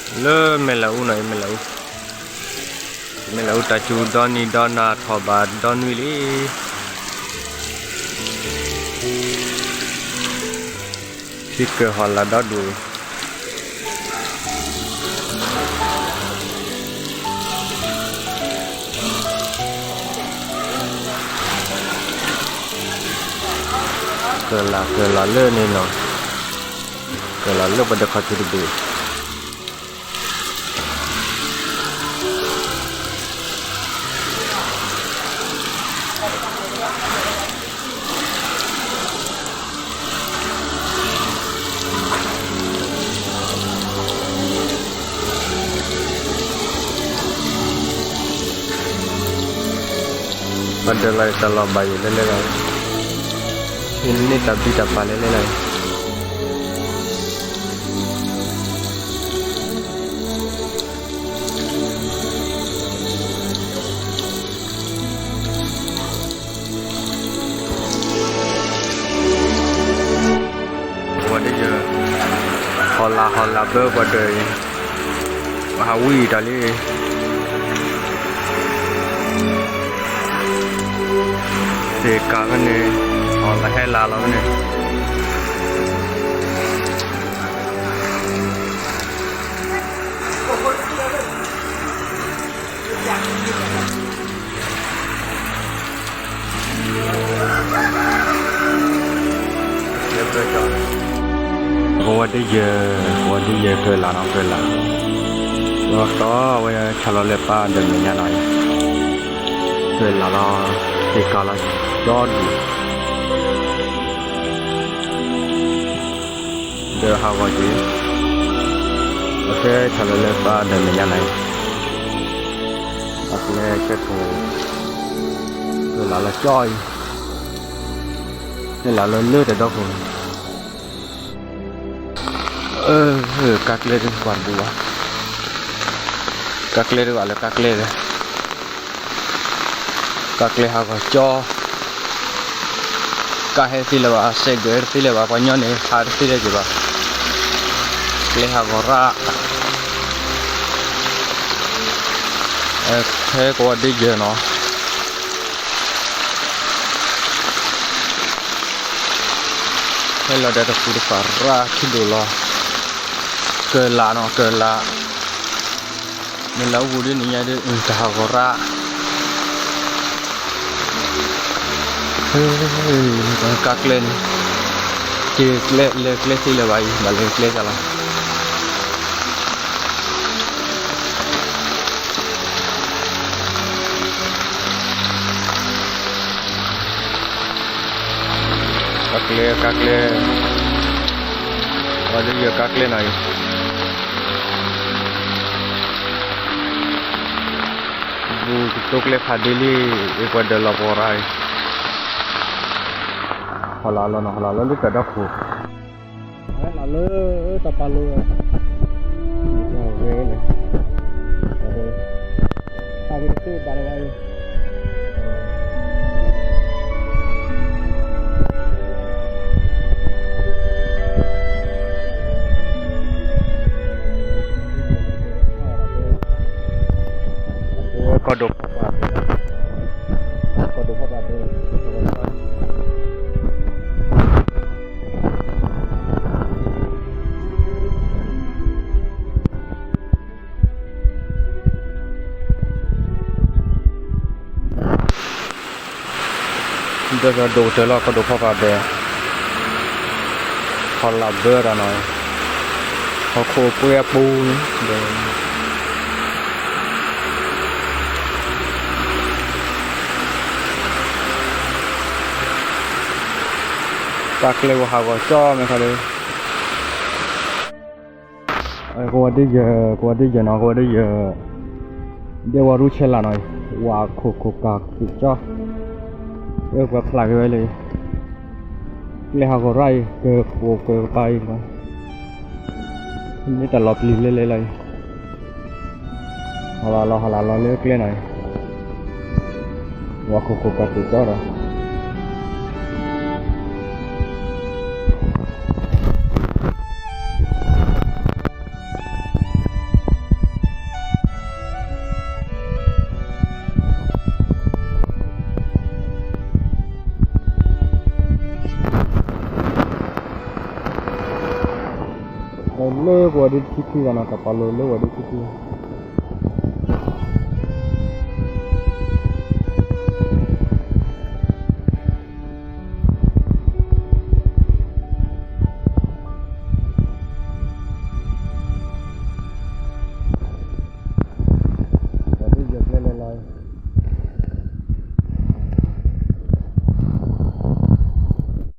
လၢမဲၢ်လးအူနီၤ, အံၤမဲၢ်လးအူ, မဲၢ်လးအူတၢ်စူၤဒီနံၤဒီနၤထီၣ်ဘၣ်ဒီနွံလံ. ထံကၢၢ်ဟီၣ်လာ်ဒီဒူၣ်အံၤ ကၢၢ်လၢ် ကၢၢ်လၢ်လၢန့ၣ်နီၤ, ကၢၢ်လၢ်လၢပှၤဒၢးခီၣ်ထံးတဘ့ၣ်. ပှၤဒၢးလီၤတၢ်လီၢ်ဘၣ်ယိၣ်လဲၣ်လဲၣ်လီၤ, ဟံးန့ၢ်တၢ်ဘံၣ်တၢ်ပာ်လဲၣ်လဲၣ်လီၤ. ဝဲဒၣ်ယဲ, ဟီၣ်လာ်ဟီၣ်လာ်ဘၢပှၤဒၢးအံၤ, ပှၤဟးဝံၣ်တၢ်လံ. သ့ၣ်ကးဖဲန့ၣ်, ဟီၣ်လာ်ဟဲလာ်လီၤဖဲန့ၣ်. ကဝီၤဒ့ယဲၢ်, ကဝီၤဒ့ယဲၢ် ကၢၢ်လၢ်နီၤ ကၢၢ်လၢ်, လီၤတီဝဲဆၣ်လီၤလၢပၢ်ဒီးမဲာ်ညါနီၤ, ကၢၢ်လၢ်လီၤ, သ့ၣ်ကးလီၤ, ဒီဒူၣ် ဒီးဟးဂီၤက့ၤ, အကဲဆၣ်လီၤလၢပၢ်ဒီးမဲာ်ညါနီၤ, အကလဲၤကဲထီၣ်, ကၢၢ်လၢ်လီၤကၠီအံၤ, ကၢၢ်လၢ်လၢလၢတၢ်ဒီခိၣ်, အၢ ကါကျဲတကွၢ်တဘူၣ်ဘၣ်, ကါကျဲတကွၢ်လၢကါကျဲဒီး ကါကျဲဟးဂီၤကၠီ, ကါဟဲတသ့လၢၤဘၣ်, စဲးကၢၢ်တသ့လၢၤဘၣ်, ပှၤညီန့ၣ် ဟးတသ့လၢၤက့ၤဘၣ်, ကျဲဟးဂီၤရၣ်, ဟဲကဝီၤဒ့ယဲၢ်နီၤ, ဟဲလီၤဒီးတပူၤတပၤရၣ်ခံဒိၣ်လီၤ, ကၢၢ်လၢ်နီၤ ကၢၢ်လၢ်, မ့ၢ်လၢအူပူၤဒ်န့ၣ်ညါဒီး တၢ်ဟးဂီၤရၣ် ကါကျဲန့ၣ်, က့ၤကျဲလဲၤကျဲသ့လၢၤဘၣ်အံၤ ဘၣ်လဲၤကျဲသးလီၤ, ကါကျဲ ကါကျဲ, ဝဲဒၣ်ယဲၢ်ကါကျဲနီၤအံၤ ဘူးကတိၤကျဲဖးဒ့လံ, အ့ၣ်ပှၤဒၢးလီၤပှီၢ်ရၣ်အံၤ, ဟီၣ်လာ်လီၤနီၤ ဟီၣ်လာ်လီၤလၢတၢ်ဒီခိၣ်, ဟီၣ်လာ်လၢတၢ်ပာ်လိၤဝဲ, ဝဲန့ၣ်, တၢ်ဂ့ၤတသ့ဘၣ်လၢၤဘၣ်အံၤ ကီၢ်ဒိၣ်ဖီၣ်ပာ်, ကီၢ်ဒိၣ်ဖီၣ်ပာ်ဒီး ဒီးဒိၣ်ကတၢၢ်လီၤ ကီၢ်ဒိၣ်ဖီၣ်ပာ်ဒီး, ဟီၣ်လာ်ဘၢတၢ်နီၤ, ဟီၣ်ခိၣ်ပှဲၤအပူၤန့ၣ်ဒီး တၢ်ကျဲဝဲဟးဂီၤကၠီမဲာ်ခီဒီး ကဝီၤဒ့ယဲၢ်, ကဝီၤဒ့ယဲၢ်နီၤ, ကဝီၤဒ့ယဲၢ်, ဒဲဝီၤရူဆဲးလၢ်နီၤ, ဝဲခိၣ်ခိၣ်ကးကံၣ်ကၠီ, အဝဲဖျါက့ၤဝဲလၢ ကျဲဟးဂီၤရၣ်အံၤ ကၢၢ်ခိၣ်ကၢၢ်ကပၤအံၤ, မ့ၢ်တၢ်လီၤပျံၤလဲၤလဲၤလီၤအံၤ, ဟီၣ်လာ်လီၤ ဟီၣ်လာ်လီၤလၢကျဲနီၤအံၤ, ဝဲခိၣ်ခိၣ်ကးကံၣ်ကၠီဒီး က လၢကဝီၤဒ့ခံထံဂၤနီၤ, တၢ်ပာ်လိာ်လၢကဝီၤဒ့ခံထံဂၤ.